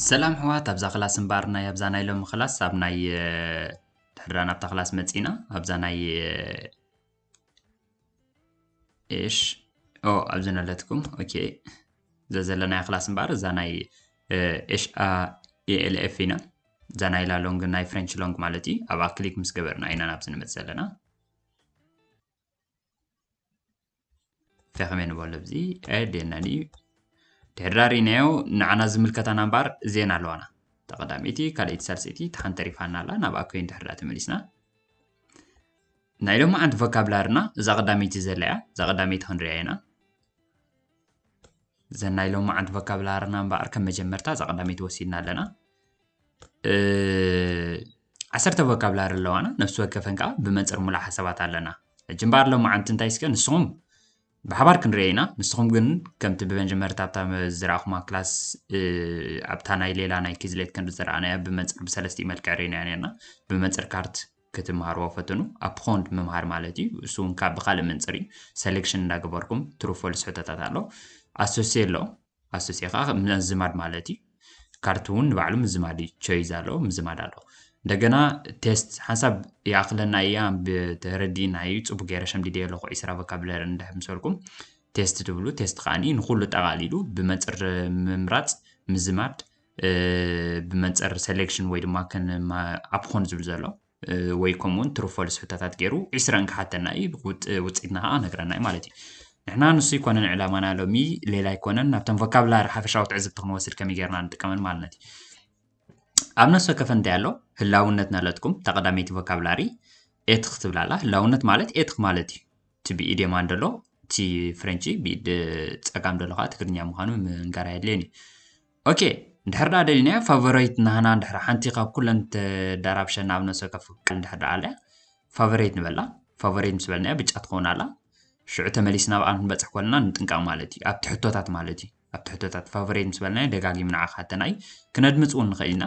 ሰላም ኣሕዋት፣ ኣብዛ ክላስ እምበኣር ናይ ኣብዛ ናይ ሎሚ ክላስ ኣብ ናይ ድሕራ ናብታ ክላስ መጺና ኣብዛ ናይ ኤሽ ኦ ኣብዚ ነለትኩም። ኦኬ፣ እዛ ዘለናያ ክላስ እምበኣር እዛ ናይ ኤሽ ኣ ኤኤልኤፍ ኢና። እዛ ናይ ላ ሎንግ ናይ ፍሬንች ሎንግ ማለት እዩ። ኣብኣ ክሊክ ምስ ገበርና ኢና ናብዚ ንመጽእ ዘለና። ፈኸመ ንበሎ ኣብዚ ኣየድልየናን እዩ። ድሕሪ ዳ ርኢናዮ ንዓና ዝምልከታና እምበኣር እዚአን ኣለዋና። እታ ቀዳመይቲ፣ ካልኣይቲ፣ ሳልሰይቲ፣ እታ ሓንቲ ተሪፋና ኣላ። ናብኣ ኮይን ድሕሪ ዳ ተመሊስና ናይ ሎማዓንቲ ቮካብላርና እዛ ቀዳመይቲ ዘላ እያ። እዛ ቀዳመይቲ ክንሪኣ ኢና። እዘን ናይ ሎማዓንቲ ቮካብላርና እምበኣር ከም መጀመርታ እዛ ቀዳመይቲ ወሲድና ኣለና። ዓሰርተ ቮካብላሪ ኣለዋና። ነፍሲ ወከፈን ከዓ ብመንፅር ሙሉእ ሓሳባት ኣለና። ሕጂ እምበኣር ሎማዓንቲ እንታይ እስከ ንስኹም ብሓባር ክንሪኦ ኢና። ንስኹም ግን ከምቲ ብመጀመርታ ኣብታ ዝረኣኹማ ክላስ ኣብታ ናይ ሌላ ናይ ኪዝሌት ክንዲ ዝረኣናያ ብመንፅር ብሰለስቲኡ መልክዕ ርኢናያ ነርና። ብመንፅር ካርት ክትመሃርዎ ፈትኑ። ኣፕኾንድ ምምሃር ማለት እዩ። እሱ እውን ካብ ብካልእ መንፅር እዩ። ሰሌክሽን እንዳገበርኩም ትሩ ፎልስ ሕቶታት ኣሎ። ኣሶሴ ኣሎ። ኣሶሴ ከዓ ምዝማድ ማለት እዩ። ካርት እውን ንባዕሉ ምዝማድ እዩ። ቾይዝ ኣሎ፣ ምዝማድ ኣሎ። እንደገና ቴስት ሓንሳብ ይኣኽለና እያ ተረዲእና እዩ። ፅቡቅ ገይረ ሸምዲደ ኣለኹ ዒስራ ቮካብለሪ እንድሕር ምሰልኩም ቴስት ትብሉ። ቴስት ከዓኒ ንኩሉ ጠቃሊሉ ብመንፅር ምምራፅ ምዝማድ ብመንፅር ሴሌክሽን ወይ ድማ ኣፕኾን ዝብል ዘሎ ወይ ከምኡውን ትሩ ፎልስ ሕቶታት ገይሩ ዒስራ እንክሓተና እዩ። ውፅኢትና ከዓ ነግረና እዩ ማለት እዩ። ንሕና ንሱ ኣይኮነን ዕላማና ሎሚ ሌላ ኣይኮነን ናብተን ቮካብላሪ ሓፈሻዊ ትዕዝብቲ ክንወስድ ከመይ ገይርና ንጥቀመን ማለት እዩ። ኣብ ነፍሲ ወከፈን እንታይ ኣሎ? ህላውነት ናለትኩም እታ ቀዳመይቲ ቮካብላሪ ኤትኽ ትብላላ። ህላውነት ማለት ኤትኽ ማለት እዩ። እቲ ብኢድ የማን ደሎ እቲ ፍሬንቺ ብኢድ ፀጋም ደሎ ከዓ ትግርኛ ምዃኑ ምንጋር ኣየድልየን እዩ። ኦኬ፣ እንድሕር ደኣ ደሊናዮ ፋቮራይት ናህና እንድሕር ሓንቲ ካብ ኩለን ተዳራብሸና ኣብ ነፍሲ ወከፍ ቃል እንድሕር ደኣ ኣልያ ፋቮራይት ንበላ። ፋቮራይት ምስ በልናዮ ብጫ ትኸውን ኣላ። ሽዑ ተመሊስና ኣብኣ ክንበፅሕ ኮለና ንጥንቀቕ ማለት እዩ። ኣብቲ ሕቶታት ማለት እዩ። ኣብቲ ሕቶታት ፋቮራይት ምስ በልናዮ ደጋጊምና ዓኻተና እዩ። ክነድምፅ እውን ንኽእል ኢና።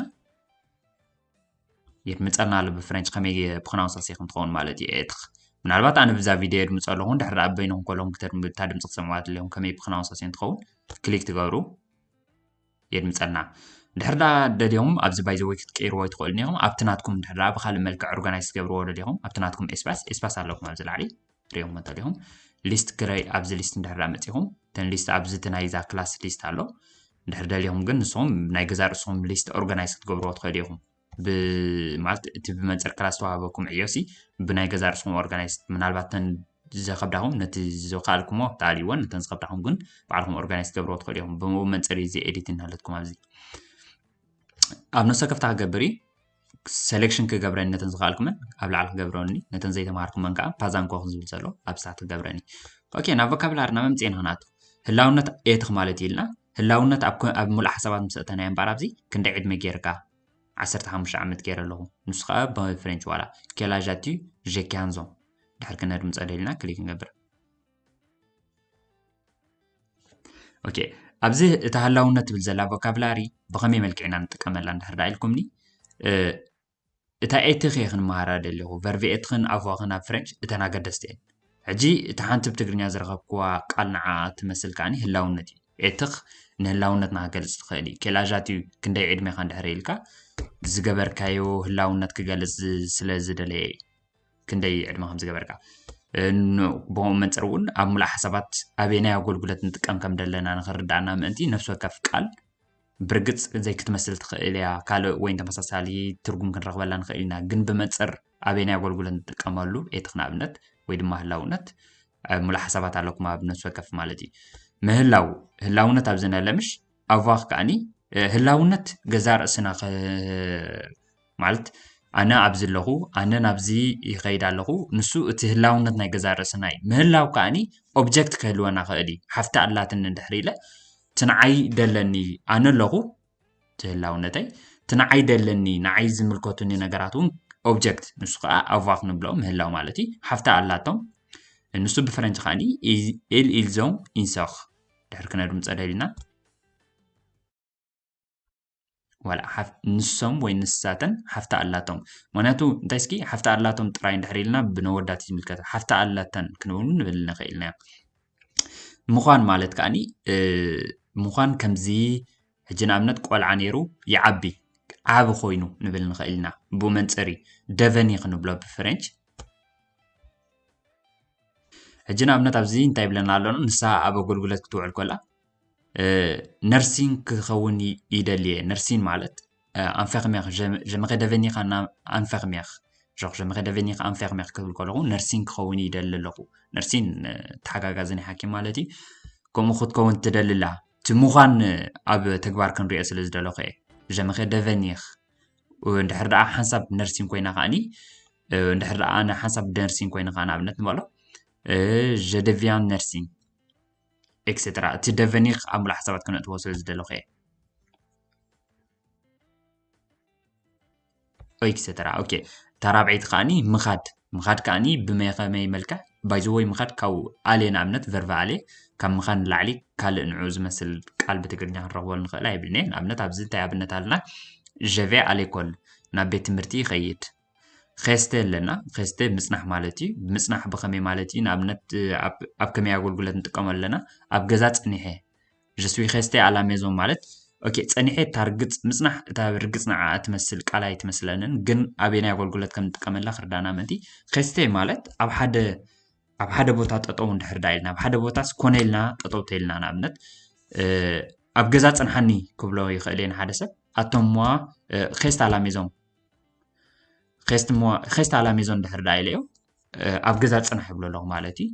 የድምፀልና ኣሎ ብፍሬንች ከመይ ፕሮናውንሳሴ ከም ትኸውን ማለት እዩ። ኤትኽ ምናልባት ኣነ ብዛ ቪድዮ የድምፆ ኣለኹ። እንድሕር ደኣ በይንኹም ከለኹም ክተድም- እታ ድምፂ ክትሰምዑዋ ትደልዩ ከመይ ፕሮናውንሳሴ እንትኸውን ክሊክ ትገብሩ የድምፀልና። እንድሕር ደኣ ደልዮም ኣብዚ ባይ ዘ ወይ ክትቀይርዎ ኣይትኽእሉን ኢኹም። ኣብቲ ናትኩም እንድሕር ደኣ ብካልእ መልክዕ ኦርጋናይዝ ትገብርዎ ደሊኹም ኣብቲ ናትኩም ኤስፓስ ኤስፓስ ኣለኩም ኣብዚ ላዕሊ ሪኦም እንተሊኹም ሊስት ክረይ ኣብዚ ሊስት እንድሕር ደኣ መፂኹም እተን ሊስት ኣብዚ እቲ ናይዛ ክላስ ሊስት ኣሎ። እንድሕር ደሊኹም ግን ንስኹም ናይ ገዛ ርእስኹም ሊስት ኦርጋናይዝ ክትገብርዎ ትኽእሉ ኢኹም። ብ- ማለት እቲ ብመንፅር ክላስ ዝተዋህበኩም ዕዮ ሲ ብናይ ገዛ ርእስኹም ኦርጋናይዝ ምናልባት ተን ዘኸብዳኹም ነቲ ዝኸኣልኩሞ ተኣልይወን ነተን ዝኸብዳኹም ግን ባዕልኹም ኦርጋናይዝ ትገብርዎ ትኽእሉ ኢኹም። ብኡ መንፅር እዚ ኤዲት እናለትኩም ኣብዚ ኣብ ነፍሰ ከፍታ ክገብር እዩ። ሰሌክሽን ክገብረኒ ነተን ዝኸኣልኩመን ኣብ ላዕሊ ክገብረኒ ነተን ዘይተማሃርኩመን ከዓ ፓዛንኮ ዝብል ዘሎ ኣብ ሳት ክገብረኒ። ኦኬ ናብ ቮካብላሪ ናብ ምፅኤና ክንኣቱ ህላውነት ኤትኽ ማለት እዩ ኢልና ህላውነት ኣብ ኮ- ኣብ ሙሉእ ሓሳባት ምስ ኣተናዮ እምበኣር ኣብዚ ክንደይ ዕድመ ጌርካ ዓሰርተ ሓሙሽተ ዓመት ገይረ ኣለኹ። ንሱ ከዓ ብፍሬንች ዋላ ኬላዣቲ ጀኪያንዞ ድሕር ክነድምፀ ደሊና ክሊክ ንገብር። ኦኬ ኣብዚ እታ ህላውነት ትብል ዘላ ቮካብላሪ ብኸመይ መልክዕ ኢና ንጥቀመላ እንድሕር ዳ ኢልኩምኒ እታ ኤትኽ እየ ክንመሃራ ደሊኹ ቨርቪ ኤትኽን ኣፍዋኽን ኣብ ፍሬንች እተን ኣገደስቲ እየን። ሕጂ እታ ሓንቲ ብትግርኛ ዝረኸብክዋ ቃል ንዓ ትመስል ከዓኒ ህላውነት እዩ። ኤትኽ ንህላውነትና ክገልፅ ትኽእል እዩ። ኬላዣት እዩ ክንደይ ዕድሜኻ እንድሕር ኢልካ ዝገበርካዮ ህላውነት ክገልፅ ዝ- ስለ ዝደለየ እዩ። ክንደይ ዕድመ ከም ዝገበርካ እ፣ ን- ብኡ መንፅር እውን ኣብ ሙሉእ ሓሳባት ኣበየናይ ኣገልግሎት ንጥቀም ከም ዘለና ንክርዳእና ምእንቲ ነፍሲ ወከፍ ቃል ብርግፅ ዘይክትመስል ትኽእል እያ። ካልእ ወይን ተመሳሳሊ ትርጉም ክንረኽበላ ንኽእል ኢና። ግን ብመንፅር ኣበየናይ ኣገልግሎት ንጥቀመሉ ኤትኽ ንኣብነት ወይ ድማ ህላውነት ሙሉእ ሓሳባት ኣለኩም ኣብ ነፍሲ ወከፍ ማለት እዩ። ምህላው ህላውነት ኣብዚ ነለምሽ ኣዋኽ ከዓኒ ህላውነት ገዛ ርእስና ማለት ኣነ ኣብዚ ኣለኹ ኣነ ናብዚ ይኸይድ ኣለኹ ንሱ እቲ ህላውነት ናይ ገዛ ርእስና እዩ። ምህላው ከዓኒ ኦብጀክት ክህልወና ክእል እዩ። ሓፍቲ ኣላትኒ እንድሕር ኢለ እቲ ንዓይ ደለኒ ኣነ ኣለኹ እቲ ህላውነተይ እቲ ንዓይ ደለኒ ንዓይ ዝምልከቱኒ ነገራት እውን ኦብጀክት ንሱ ከዓ ኣዋኽ ንብሎ ምህላው ማለት እዩ። ሓፍቲ ኣላቶም ንሱ ብፈረንጂ ከዓኒ ኢል ኢልዞም ኢንሶኽ ድሕር ክነድምፀ ደሊና ዋላ ሓፍ- ንሶም ወይ ንሳተን ሓፍቲ ኣላቶም። ምክንያቱ እንታይ እስኪ ሓፍቲ ኣላቶም ጥራይ እንድሕር ኢልና ብነወዳት እዩ ዝምልከት። ሓፍቲ ኣላተን ክንብል ንብል ንኽእል ኢና። ምዃን ማለት ከዓኒ እ፣ ምዃን ከምዚ ሕጂ ንኣብነት ቆልዓ ነይሩ ይዓቢ፣ ዓቢ ኮይኑ ንብል ንኽእል ኢና። ብኡ መንጽር እዩ ደቨኒ ክንብሎ ብፍሬንች። ሕጂ ንኣብነት ኣብዚ እንታይ ይብለና ኣሎ? ንሳ ኣብ ኣገልግሎት ክትውዕል ከላ፣ እ፣ ነርሲን ክኸውን ይ-፣ ይደሊ እየ። ነርሲን ማለት፣ እ፣ ኣንፈኽሜኽ፣ ጀ-፣ ጀመኸ ደቨኒኻ እና ኣንፈኽሜኽ፣ ጀመኸ ደቨኒኻ ኣንፈኽሜኽ ክብል ከለኹ ነርሲን ክኸውን ይደሊ ኣለኹ። ነርሲን፣ እ፣ ተሓጋጋዚ ናይ ሓኪም ማለት እዩ። ከምኡ ክትከውን ትደሊ ኣላ። እቲ ምዃን ኣብ ተግባር ክንሪኦ ስለ ዝደለኹ እየ። ጀመኸ ደቨኒኽ፣ እንድሕር ደኣ ሓንሳብ ነርሲን ኮይና ከኣኒ፣ እ፣ እንድሕር ደኣ ሓንሳብ ነርሲን ኮይና ከኣ ንኣብነት ንበሎ፣ እ፣ ጀደቪያን ነርሲን፣ ኤክሴተራ። እቲ ደቨኒኽ ኣብ ምሉእ ሓሳባት ክነእትዎ ስለ ዝደለኹ እየ። ኤክሴተራ። ኦኬ። እታ ራብዐይቲ ከኣኒ ምኻድ። ምኻድ ከኣኒ ብመይ ከመይ መልክዕ? ባይ ዘ ወይ ምኻድ ካብ ኣሌ ንኣብነት ቨርብ ኣሌ ካብ ምኻድ ንላዕሊ ካልእ ንዕኡ ዝመስል ቃል ብትግርኛ ክንረኽበሉ ንኽእል ኣይብልን'የ። ንኣብነት ኣብዚ እንታይ ኣብነት ኣለና? ጀቬ ኣሌኮል፣ ናብ ቤት ትምህርቲ ይኸይድ። ኸስተ ኣለና። ኸስተ ምጽናሕ ማለት እዩ። ምጽናሕ ብኸመይ ማለት እዩ? ንኣብነት፣ እ፣ ኣብ፣ ኣብ ከመይ ኣገልግሎት ንጥቀመሉ ኣለና? ኣብ ገዛ ጸኒሐ። ጀስዊ ኸስተ ኣላሜዞን ማለት፣ ኦኬ፣ ጸኒሐ እታ ርግጽ ምጽናሕ፣ እታ ርግጽ ንዓኣ ትመስል ቃል ኣይትመስለንን፣ ግን ኣበየናይ ኣገልግሎት ከም ንጥቀመላ ክርዳና ምእንቲ። ኸስተ ማለት ኣብ ሓደ፣ ኣብ ሓደ ቦታ ጠጠው እንድሕር ደኣ ኢልና፣ ኣብ ሓደ ቦታስ ኮነ ኢልና ጠጠው ተኢልና፣ ንኣብነት፣ እ፣ ኣብ ገዛ ጽንሓኒ ክብሎ ይኽእል እየ ንሓደ ሰብ። ኣቶምዋ፣ እ፣ ኸስተ ኣላሜዞን፣ ኸስተ ሞ-፣ ኸስተ ኣላሜዞን እንድሕር ደኣ ኢለዮ፣ እ፣ ኣብ ገዛ ጽናሕ ይብሎ ኣለኹ ማለት እዩ።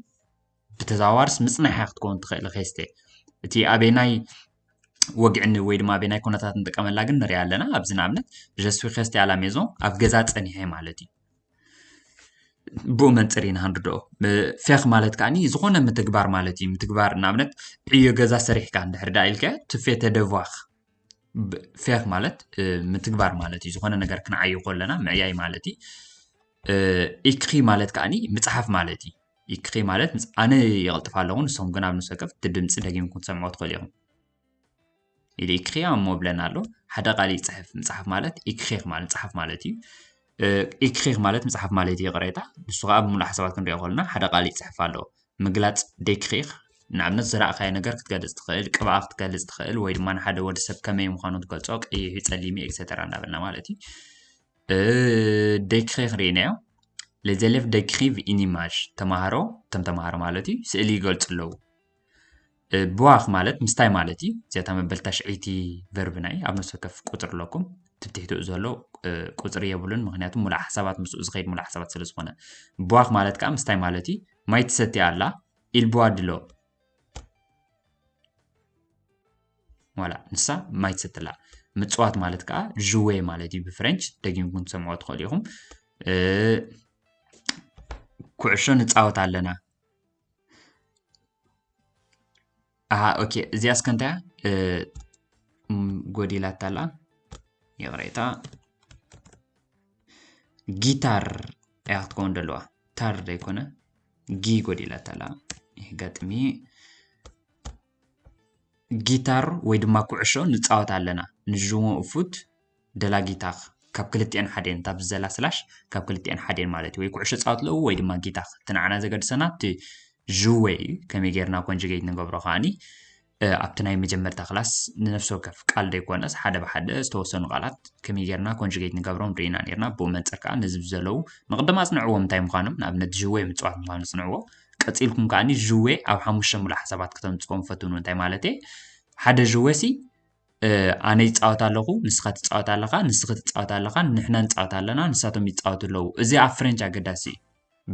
ብተዘዋዋርስ ምጽናሕ እያ ክትከውን ትኽእል ኸስተ። እቲ ኣበየናይ ወግዒ ን-፣ ወይ ድማ ኣበየናይ ኩነታት ንጥቀመላ ግን ንሪኣ ኣለና። ኣብዚ ንኣብነት፣ ጀስዊ ኸስተ ኣላሜዞን፣ ኣብ ገዛ ጸኒሐ ማለት እዩ። ብኡ መንጽር ኢና ክንርድኦ። እ፣ ፌኽ ማለት ከኣኒ ዝኾነ ምትግባር ማለት እዩ። ምትግባር ንኣብነት ዕዮ ገዛ ሰሪሕካ እንድሕር ደኣ ኢልካዮ፣ ትፌ ተደቯኽ። ብ-፣ ፌኽ ማለት፣ እ፣ ምትግባር ማለት እዩ። ዝኾነ ነገር ክንዓዩ ከለና ምዕያይ ማለት እዩ። እ፣ ኢክሪ ማለት ከኣኒ ምጽሓፍ ማለት እዩ። ኢክሪ ማለት ምጽ-፣ ኣነ ይቐልጥፍ ኣለኹ፣ ንስኹም ግን ኣብ ነፍሲ ወከፍ እቲ ድምጺ ደጊምኩም ክትሰምዕዎ ትኽእሉ ኢኹም። ኢሉ ኢክሪ ኣሞ ብለና ኣሎ። ሓደ ቃል ይጽሕፍ፣ ምጽሓፍ ማለት ኢክሪኽ ማለት ምጽሓፍ ማለት እዩ። እ፣ ኢክሪኽ ማለት ምጽሓፍ ማለት እዩ፣ ይቕሬታ። ንሱ ከኣ ብምሉእ ሓሳባት ክንሪኦ ከለና ሓደ ቃል ይጽሕፍ ኣሎ። ምግላጽ ዴክሪኽ፣ ንኣብነት ዝረኣኻዮ ነገር ክትገልጽ ትኽእል፣ ቅብኣ ክትገልጽ ትኽእል፣ ወይ ድማ ንሓደ ወዲ ሰብ ከመይ ምዃኑ ትገልጾ፣ ቀይሕ እዩ፣ ጸሊም እዩ፣ ኤክሴተራ እናበልና ማለት እዩ። እ፣ ዴክሪኽ ርኢናዮ። Les élèves décrivent une image፣ ተማሃሮ፣ እቶም ተማሃሮ ማለት እዩ፣ ስእሊ ይገልጹ ኣለዉ። እ፣ ብዋኽ ማለት ምስታይ ማለት እዩ። እዚኣታ መበል ታሽዐይቲ ቨርብና እዩ። ኣብ ነፍሲ ወከፍ ቁጽሪ ኣለኩም። ትብትሕትኡ ዘሎ፣ እ፣ ቁጽሪ የብሉን፣ ምኽንያቱ ሙሉእ ሓሳባት ምስኡ ዝኸይድ ሙሉእ ሓሳባት ስለ ዝኾነ። ብዋኽ ማለት ከኣ ምስታይ ማለት እዩ። ማይ ትሰቲ ኣላ፣ ኢል ብዋ ድሎ። ዋላ፣ ንሳ ማይ ትሰቲ ኣላ። ምጽዋት ማለት ከኣ ዥዌ ማለት እዩ ብፍሬንች። ደጊምኩም ትሰምዕዎ ትኽእሉ ኢኹም። እ፣ ኩዕሾ ንጻወት ኣለና። ኣሃ፣ ኦኬ፣ እዚኣ እስከ እንታይ እያ? እ፣ ም፣ ጎዲላታ ኣላ። ይቕሬታ። ጊታር እያ ክትከውን ዘለዋ። ታር ዶ ኣይኮነ? ጊ ጎዲላታ ኣላ። ይጋጥም እዩ። ጊታር ወይ ድማ ኩዕሾ ንጻወት ኣለና። ንዥሞ እፉት ደላ ጊታኽ። ካብ ክልቲኤን ሓደን፣ እታ ብዘላ ስላሽ ካብ ክልቲኤን ሓደን ማለት እዩ። ወይ ኩዕሾ ጻወት ኣለዉ ወይ ድማ ጊታኽ። እቲ ንዓና ዘገድሰና እቲ ዥዌ እዩ። ከመይ ጌርና ኮንጁጌት ንገብሮ ከኣኒ፣ እ፣ ኣብቲ ናይ መጀመርታ ክላስ ንነፍሲ ወከፍ ቃል ዘይኮነስ ሓደ ብሓደ ዝተወሰኑ ቃላት ከመይ ጌርና ኮንጁጌት ንገብሮም ርኢና ኔርና። ብኡ መንጽር ከኣ ነዚ ዘለዉ ንቕድም ኣጽንዕዎም እንታይ ምዃኖም፣ ንኣብነት ዥዌ ምጽዋት ምዃኑ ኣጽንዕዎ። ቀጺልኩም ከኣኒ ዥዌ ኣብ ሓሙሽተ ሙሉእ ሓሳባት ከተምጽዎም ፈትኑ። እንታይ ማለት እየ? ሓደ ዥዌ ሲ፣ እ፣ ኣነ ይጻወት ኣለኹ፣ ንስኻ ትጻወት ኣለኻ፣ ንስኺ ትጻወት ኣለኻ፣ ንሕና ንጻወት ኣለና፣ ንሳቶም ይጻወቱ ኣለዉ። እዚ ኣብ ፍሬንች ኣገዳሲ እዩ።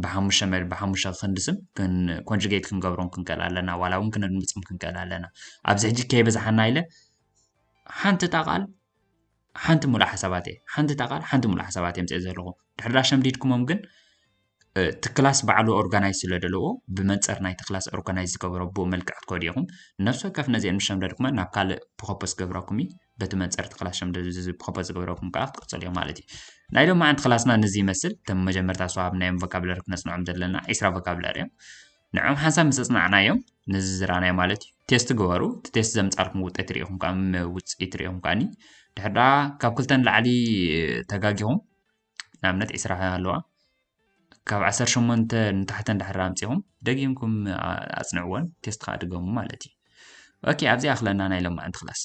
ብሓሙሽተ መ-፣ ብሓሙሽተ ክንዲ ስም ክን-፣ ኮንጁጌት ክንገብሮም ክንክእል ኣለና፣ ዋላ እውን ክነድምጾም ክንክእል ኣለና። ኣብዚ ሕጂ ከይበዝሓና ኢለ ሓንቲ እታ ቃል ሓንቲ ሙሉእ ሓሳባት እየ፣ ሓንቲ እታ ቃል ሓንቲ ሙሉእ ሓሳባት እየ ኣምጽኤ ዘለኹ። ድሕሪ ዳ ሸምዲድኩሞም ግን፣ እ፣ እቲ ክላስ ባዕሉ ኦርጋናይዝ ስለ ዘለዎ፣ ብመንጽር ናይቲ ክላስ ኦርጋናይዝ ዝገበሮ ብኡ መልክዕ ክትከዱ ኢኹም። ነፍሲ ወከፍ ነዚአን ምስ ሸምደድኩመን ናብ ካልእ ፕሮፖዝ ክገብረኩም እዩ። በቲ መንጽር እቲ ክላስ ሸምደድ እዚ ፕሮፖዝ ዝገብረኩም ከኣ ክትቅጽሉ እዮም ማለት እዩ። ናይ ሎማዓንቲ ክላስና ነዚ ይመስል። እቶም መጀመርታ ሰዋብ ናዮም ቮካብለሪ ክነጽንዖም ዘለና ዒስራ ቮካብለሪ እዮም። ንዕኦም ሓንሳብ ምስ ኣጽናዕናዮም፣ ነዚ ዝረኣናዮ ማለት እዩ፣ ቴስት ግበሩ። እቲ ቴስት ዘምጻልኩም ውጤት ርኢኹም ከኣ፣ ም-፣ ውጽኢት ርኢኹም ከኣኒ፣ ድሕር ደኣ ካብ ክልተ ንላዕሊ ተጋጊኹም፣ ንኣብነት ዒስራ ኣለዋ፣ ካብ ዓሰርተ ሸሞንተ ንታሕቲ እንድሕር ኣምጺኹም፣ ደጊምኩም ኣ-፣ ኣጽንዕወን፣ ቴስት ከኣ ድገሙ ማለት እዩ። ኦኬ፣ ኣብዚ ኣኽለና ናይ ሎማዓንቲ ክላስ።